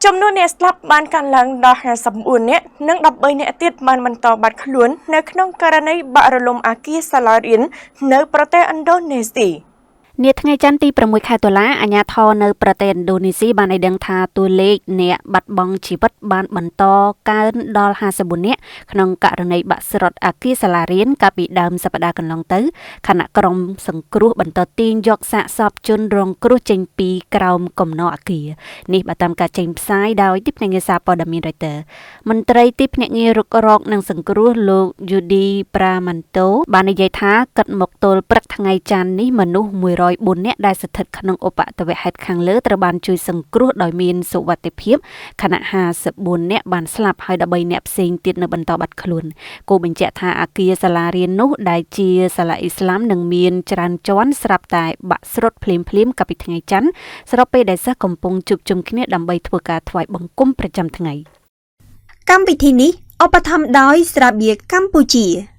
ចំនួនអ្នកស្លាប់បានកើនឡើងដល់54នាក់និង13នាក់ទៀតបានបន្តបាត់ខ្លួននៅក្នុងករណីបាក់រលំអគារសាលារៀននៅប្រទេសឥណ្ឌូនេស៊ី។ នាថ្ងៃច័ន្ទទី6ខែតុលាអាជ្ញាធរនៅប្រទេសឥណ្ឌូនេស៊ីបានឲ្យដឹងថាតួលេខអ្នកបាត់បង់ជីវិតបានបន្តកើនដល់54នាក់ក្នុងករណីបាក់ស្រុតអគារសាលារៀនកាលពីដើមសប្តាហ៍កន្លងទៅខណៈក្រុមសង្គ្រោះបន្តទាញយកសាកសពជនរងគ្រោះចេញពីក្រោមកំណកអគារនេះបើតាមការចេញផ្សាយដោយទីភ្នាក់ងារសារព័ត៌មាន Reuters។ មន្ត្រីទីភ្នាក់ងាររុករកនិងសង្គ្រោះលោក Yudi Pramanto បាននិយាយថាគិតមកទល់ព្រឹកថ្ងៃច័ន្ទនេះមនុស្ស104នាក់ដែលស្ថិតក្នុងឧបទ្ទវហេតុខាងលើត្រូវបានជួយសង្គ្រោះដោយមានសុវត្ថិភាពខណៈ54នាក់បានស្លាប់ហើយ13នាក់ផ្សេងទៀតនៅបន្តបាត់ខ្លួន។ គូបញ្ជាក់ថាអាគារសាលារៀននោះដែលជាសាលាអ៊ីស្លាមនឹងមានច្រើនជាន់ស្រាប់តែបាក់ស្រុតភ្លាមៗកាលពីថ្ងៃច័ន្ទស្របពេលដែលសិស្សកំពុងជួបជុំគ្នាដើម្បីធ្វើការថ្វាយបង្គំប្រចាំថ្ងៃ។ កម្មវិធីនេះឧបត្ថម្ភដោយស្រាបៀរកម្ពុជា។